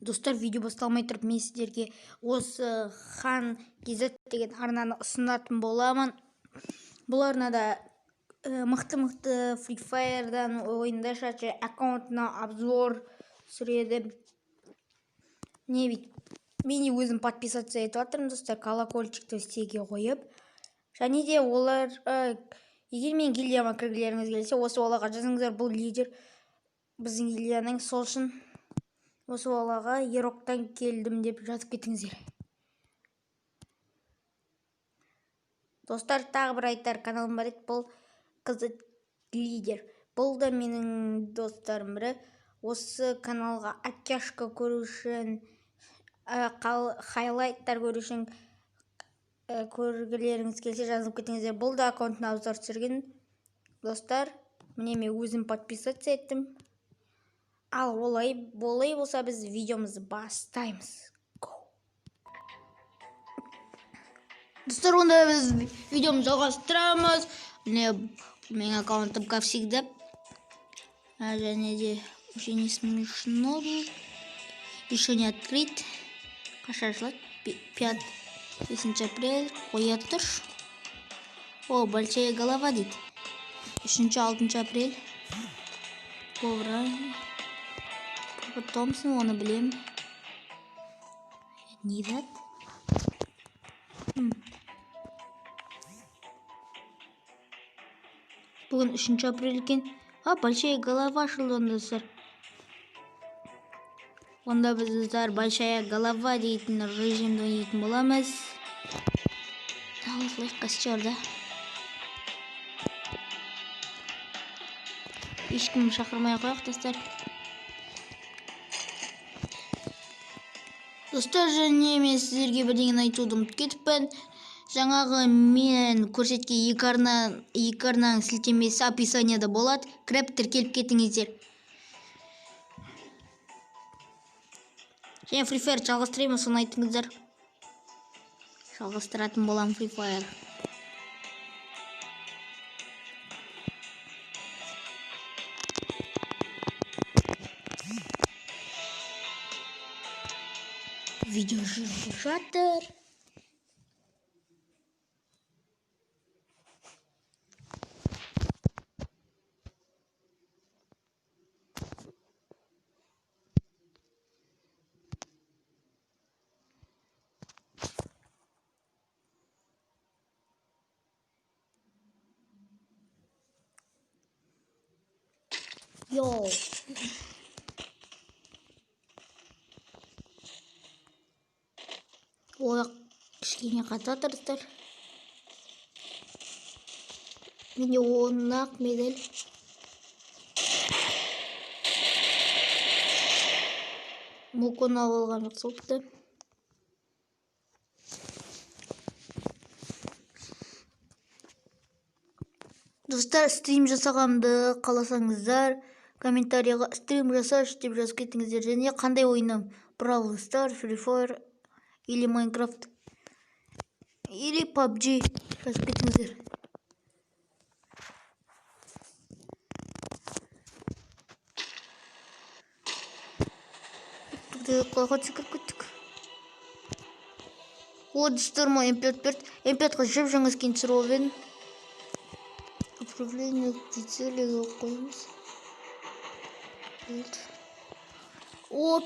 Достар, видео басталмай тұрып, мен сіздерге осы Хан KZ деген арнаны ұсынатын боламын. Бұл арнада мықты-мықты Free Fire'дан ойындар шығады, аккаунтына обзор түсіреді. Не бүйтіп мен де өзім подписаться етіп жатырмын, достар, колокольчикті істеге қойып. Және де олар, егер менің гильдияма кіргілеріңіз келсе, осы балаға жазыңыздар. Бұл лидер біздің гильдияның, сол үшін осы балаға ероктан келдім деп жазып кетіңіздер. Достар, тағы бір айтар каналым бар еді, бұл KZ лидер. Бұл да менің достарым бірі. Осы каналға оттяжка көру үшін, хайлайттар көру үшін, көргілеріңіз келсе, жазылып кетіңіздер. Бұл да аккаунтына обзор түсірген. Достар, міне мен өзім подписаться еттім. Ал олай болса, біз видеомызды бастаймыз. Go. Достар, онда біз видеомызды жалғастырамыз. Міне менің аккаунтым, как всегда. Және де уже не смешно был. Еще не открыт. Қашан ашылады? 5 апрель. Қоя тұршы. О, большая голова дейді. 3-6 апрель. Повра. Папа Томпсон, оны білем. Не зат? Бүгін 3 апрель екен. А, большая голова ашылды онда, достар. Онда біз, достар, большая голова дейтін режимді ойнайтын боламыз. Осылай костер, да? Ешкім шақырмай қояйық, достар. Достар, және мен сіздерге бірдеңені айтуды ұмытып кетіппін. Жаңағы мен көрсеткен екі арнаның сілтемесі описанияда болады. Кіріп тіркеліп кетіңіздер. Және Free Fire жалғастырайын ба, соны айтыңыздар. Жалғастыратын боламын Free Fire. Видео жүріп жатыр. Йоу. Ой, кішкене қатып жатыр, достар. Менде 10 ақ медаль. Муконы алып алған жақсы болыпты. Достар, стрим жасағанымды қаласаңыздар, комментарийға стрим жасашы деп жазып кетіңіздер. Және қандай ойыным? Brawl Stars, Free Fire или Minecraft или PUBG жазып кетіңіздер. Қалға секіріп кеттік. О, достар, маған М5 берді. М5-қа жып жаңа скин түсіріп алып едім. Управление прицеле қоямыз. Болды. О,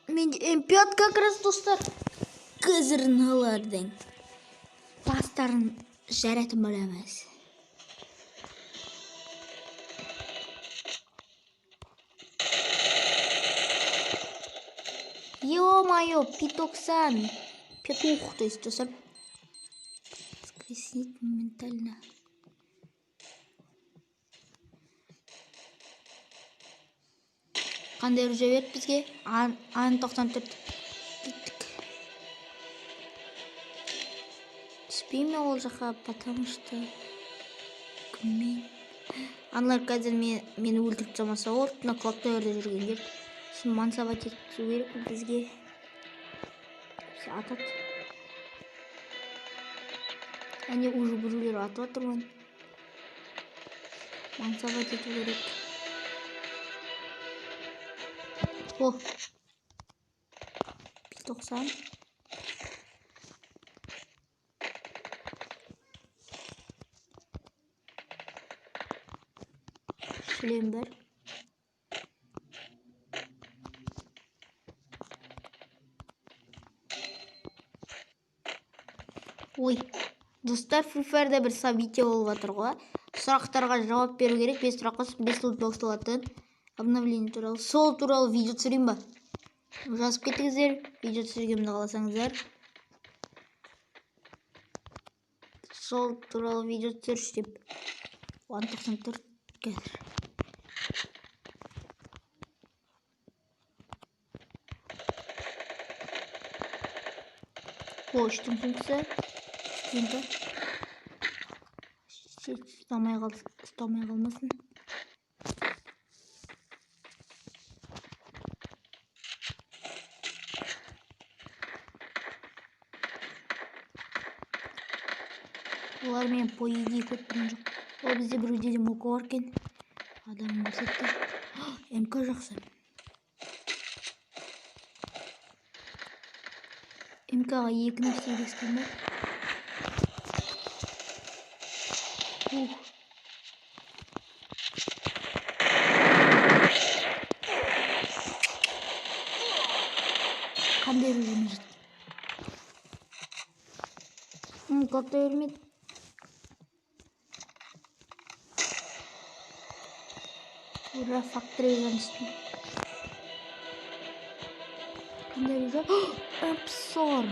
менде М5 как раз, достар. Қазір мыналардың бастарын жаратын боламыз. Ё-моё, Питоксан. Петух, то есть, достар. Воскресить моментально. Қандай оружие берді бізге? Ан 94. Кеттік. Түспеймін мен ол жаққа, потому что кіммен? Аналар қазір мені өлтіріп тастамаса болды, мына клактаверде жүргендер. Сосын мансабат еткізу керек бізге. Бізді атады. Әне, уже біреулер атып жатыр ғой. Мансабат ету керек. О, 90. Шлем бар. Ой, достар, Free Fire'да бір событие болып жатыр ғой. Сұрақтарға жауап беру керек. 5 сұраққа 5 лутбокс алатын обновление туралы. Сол туралы видео түсірейін ба? Жазып кетіңіздер, видео түсіргенімді қаласаңыздар. Сол туралы видео түсірші деп. 94 қазір. О, үштің сумкасы. Стенка. Ұстамай қалмасын. Олар мен по идее көріп тұрған жоқ. О, бізде біреуде де моко бар екен. Адам көрсетті. МК жақсы. МК-ға екі нәрсе ілескен бар. Ух. Қандай режимде жатыр? Как-то өлмеді. Ура, факториядан түстім. Қандай режим? F40.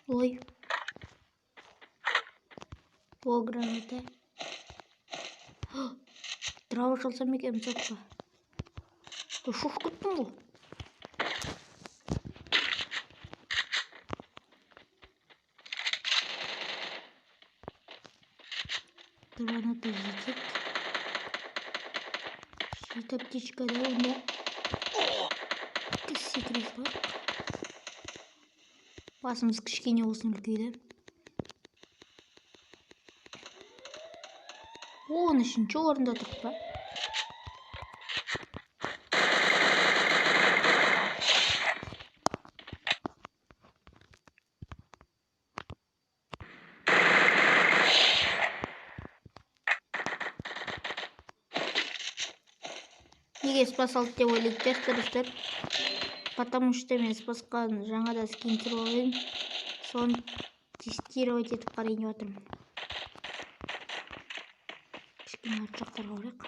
Ой. О, граната. Трава шалсам екен, соққа. Шошып кеттім ғой. Граната жетеді. Жеті аптечка да онда. Секіре салайық. Басымыз кішкене болсын үлкейді. 13-ші орында тұрып па? Неге спас алды деп ойлайтын шығарсыздар, достар? Потому что мен спасқа жаңадан скин түсіріп алып едім. Соны тестировать етіп қарайын деп жатырмын. Кішкене арт жақтарға барайық.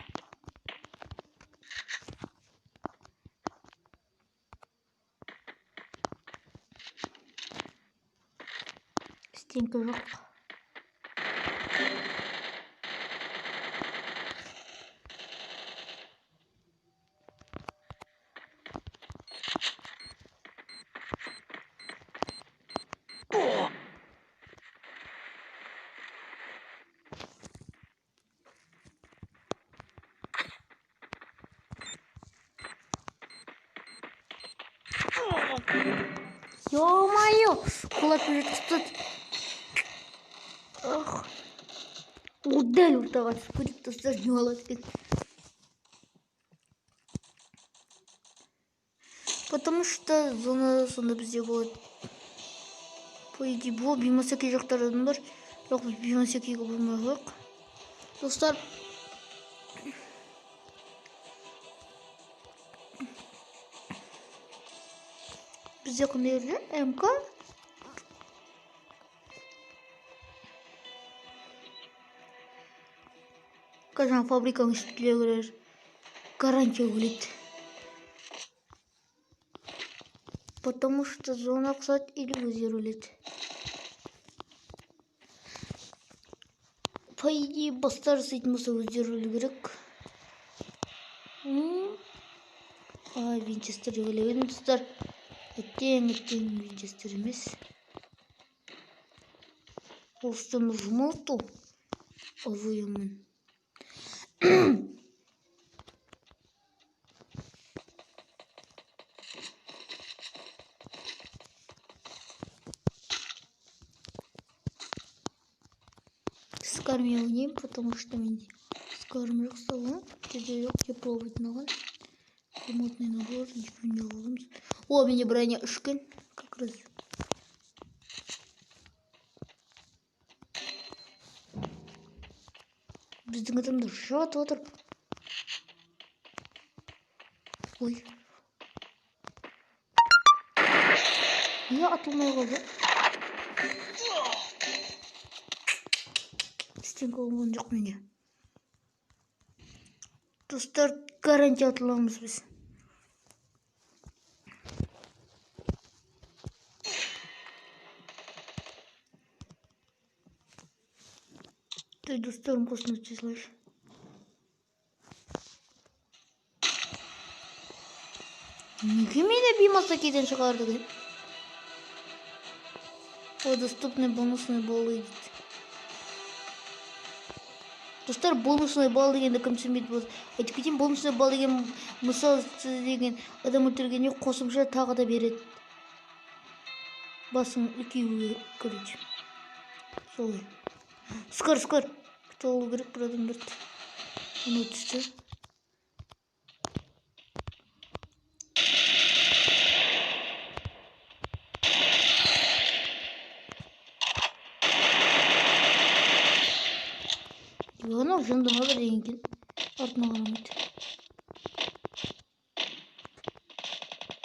Стенка жоқ. Ё-моё! Құлап жеткізіп. Ах. О, дәл ортаға түсіп кетіп, достар, не болады екен? Потому что зона сонда бізде болады. По идее, бұл Бимасеки жақтардан бар. Бірақ біз Бимасекиге бармай қояйық. Достар, бізде қандай жерде? МК? Қазір фабриканың үстіндегілер гарантия өледі. Потому что зона қысады или өздері өледі. По идее, бастар жасайтын болса өздері өлу керек. Винчестер деп ойлап едім, достар. Әттең, винчестер емес. Осыны жұмылту. АВМ-мен. Скармен ойнаймын, потому что менде скарм жоқ сол. Жерде жоқ, тепловый алған. Ремонтный набор, ничего не аламыз. О, менде броня 3 екен, как раз. Біздің адамдар жатып отыр. Ой. Неге атылмай қалды? Стенка болған жоқ менде. Достар, гарантия атыламыз біз. Той достарым қосына өте салайыншы. Неге мені Бимасакиден шығарды екен? О, доступный бонусный баллы дейді. Достар, бонусный балл дегенді кім түсінбейді болса, айтып кетейін, бонусный балл деген мысалы сіз деген адам өлтіргенде қосымша тағы да береді. Басың үлкеюге, короче. Солай. Скор, скор. Күтіп алу керек бір адамдарды. Анау түсті. Анау жынды ма бірдеңе екен. Артына қарамайды.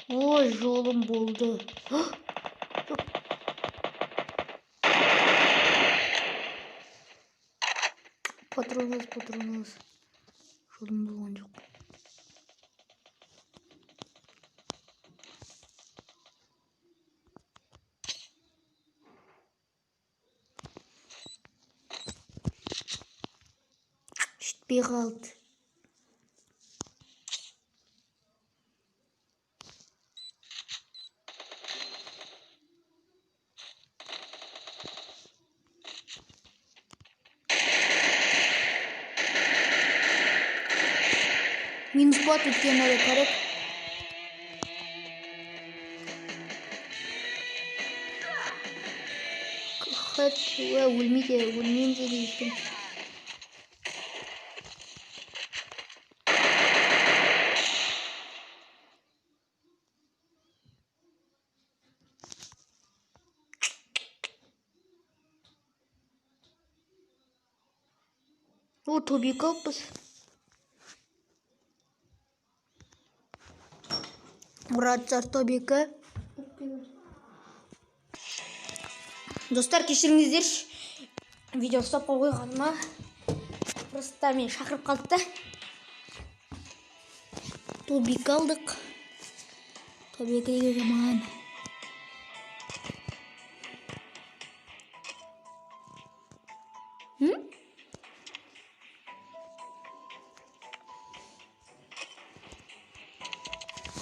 Ой, жолым болды. Жоқ. Патрон аз, патрон аз. Жолым болған жоқ. Жетпей қалды. Минус болады, өйткені әлі керек. Хат, өлмейді, өлмеймін деді екен. О, тобик алыппыз. Мұрат Тобикі. Достар, кешіріңіздерші. Видео ұстап қойғаныма. Просто мен шақырып қалды да. Тобик алдық. Тобик деген жаман.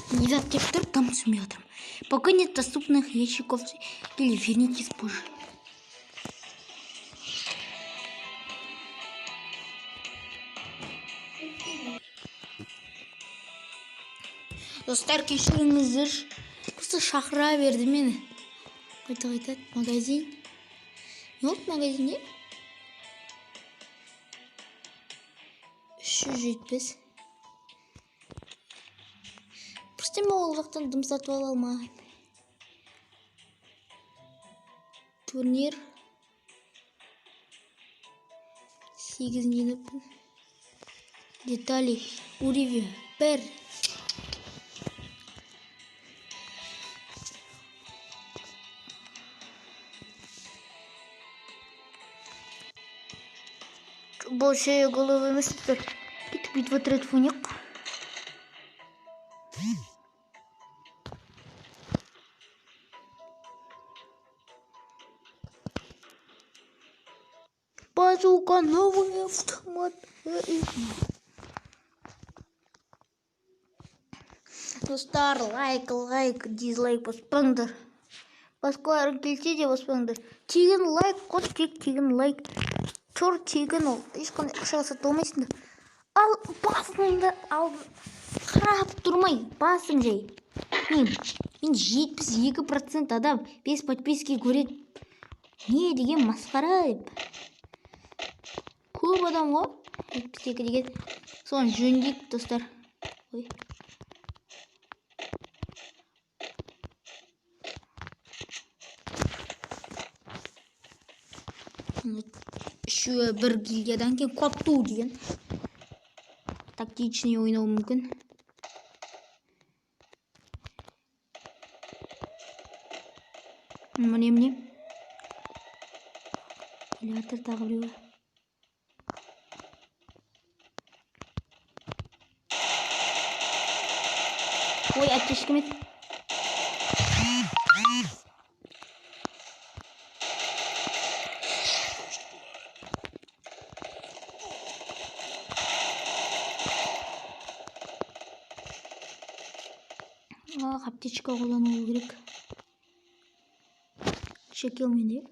Не зат деп тұр, там түсінбей отырмын. Пока нет доступных ящиков или вернитесь позже. Достар, кешіріңіздер. Просто шақыра берді мені. Қайта қайта магазин. Не болды магазинде? 370. Просто мен ол жақтан дым сатып ала алмаймын. Турнир. 8 жеңіппін. Детали. Уровень 1. Больше головы емес. Кетіп бүйтіп отырады фоник. Базука, новый автомат. Достар, лайк, лайк, дизлайк баспаңдар. Басқалар келсе де баспаңдар. Тегін лайк қой, тек тегін лайк. Чор тегін ол. Ешқандай ақшаға сатып алмайсыңдар. Ал басыңды ал, қарап тұрмай басың жай. Мен 72% адам без подписки көреді. Не деген масқара деп. Көп адам ғой. 72 деген. Соны жөндейік, достар. Ой. Үшеуі бір гильдиядан кейін копту деген. Тактичный ойнауы мүмкін. Міне, міне. Келе жатыр тағы біреуі. Ой, аптечка емес. Ах, аптечка қолдану керек. Шекел менде.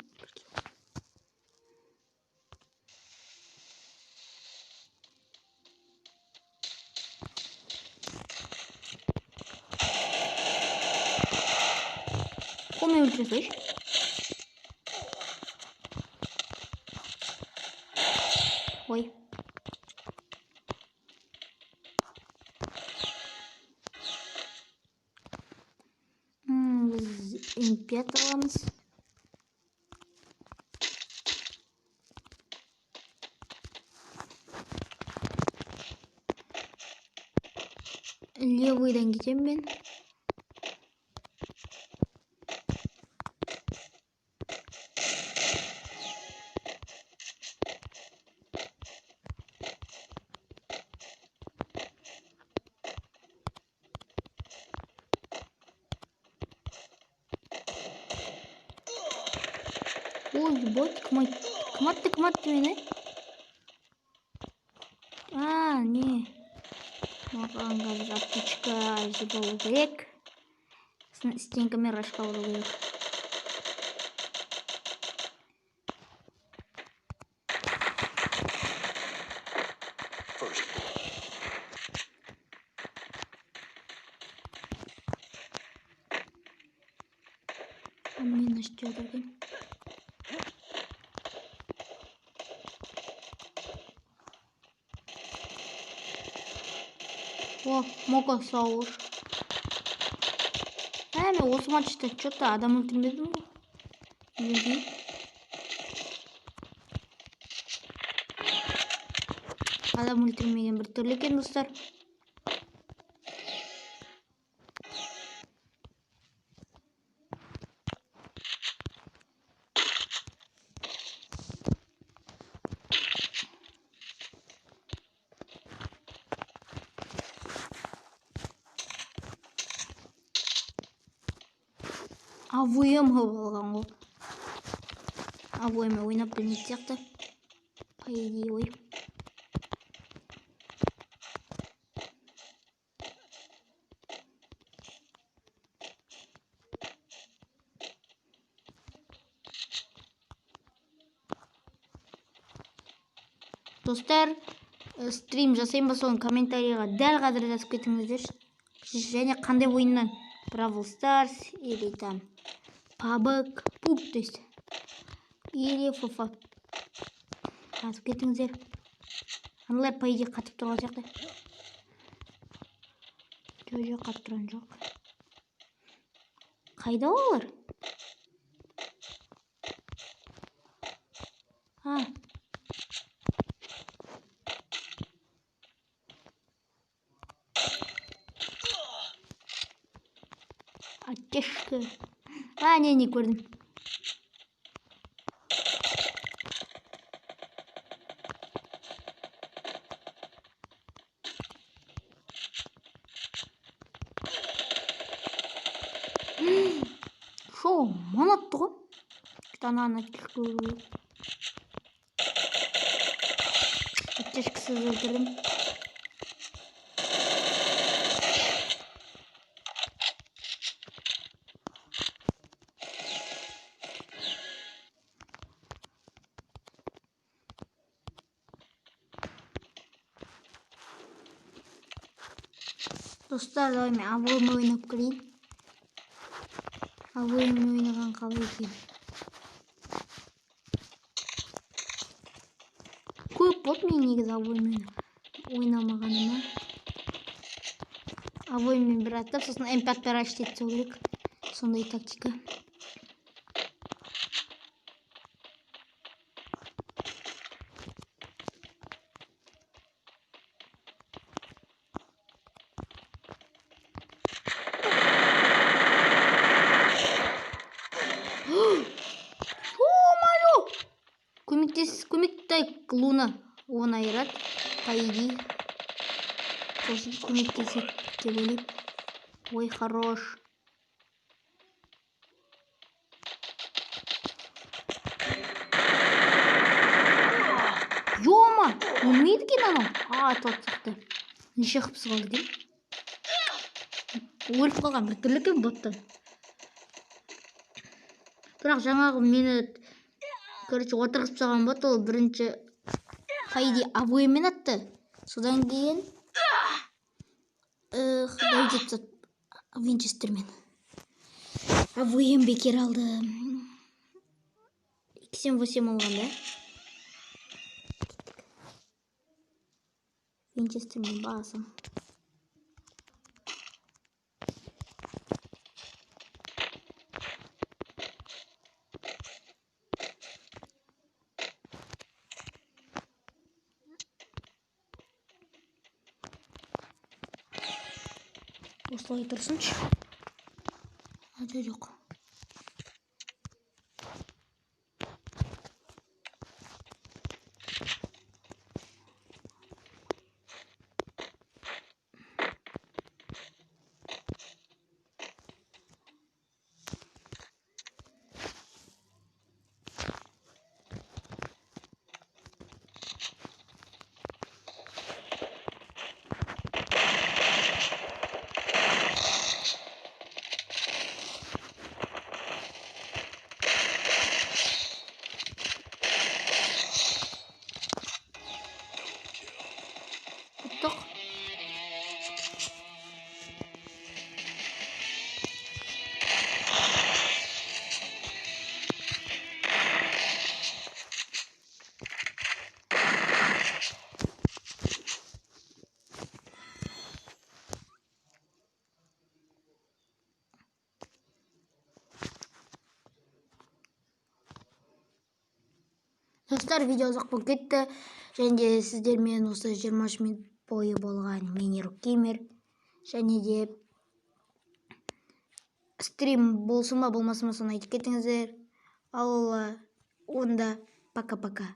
Қолмен өлтіре салайыншы. Ой. Біз М5 аламыз. Левыйдан кетемін мен. Ой, бот, кім атты, кім атты мені? А, не. Маған қазір аптечка жеп алу керек. Сосын стенкамен рашқа алу керек. Мені істеп жатыр екен. О, Моко сауыр. Ә, мен осы матчта чё-то адам өлтірмедім ғой. Неге? Адам өлтірмеген бір түрлі екен, достар. АВМ қылып алған ғой. АВМ ойнап білмейтін сияқты. По идее, ой. Достар, стрим жасайын ба, соны комментарийға дәл қазір жазып кетіңіздерші. Және қандай ойыннан? Бравл Старс или там PUBG, PUBG, то есть или FIFA. Жазып кетіңіздер. Аналар по идее қатып тұрған сияқты. Жоқ, жоқ, қатып тұрған жоқ. Қайда олар? А. Аптечка. А, не, не көрдім. Шоу, манатты ғой. Ананы аптечка. Аптечкасыз өлтірдім. Достар, давай мен обойма ойнап көрейін. Обойма ойнаған қалай екен? Көп болды мен негізі обойма ойнамағаныма. Обоймен бір аттап, сосын М5 раш етіп тастау керек. Сондай тактика. Көмектес, көмектай Луна оны айырады, по идее. Сосын көмектеседі деп ойлаймын. Ой, хорош. Ёма, өлмейді екен анау. А, атылып шықты. Неше қыпсы қалды екен? Өліп қалған бір түрлі екен боттан. Бірақ жаңағы мені, короче, отырғызып тастаған бот, ол бірінші, по идее, обоимен атты. Содан кейін давид тастады винчестермен. Обоим бекер алды. 88 алған да. Винчестермен басым. Осылай тұрсыншы. А, жоқ. Ұттық. Достар, видео ұзақ болып кетті. Және де сіздермен осы 23 минут бойы болған мен Ерук Геймер. Және де стрим болсын ба, болмасын ба, соны айтып кетіңіздер. Ал онда пока-пока.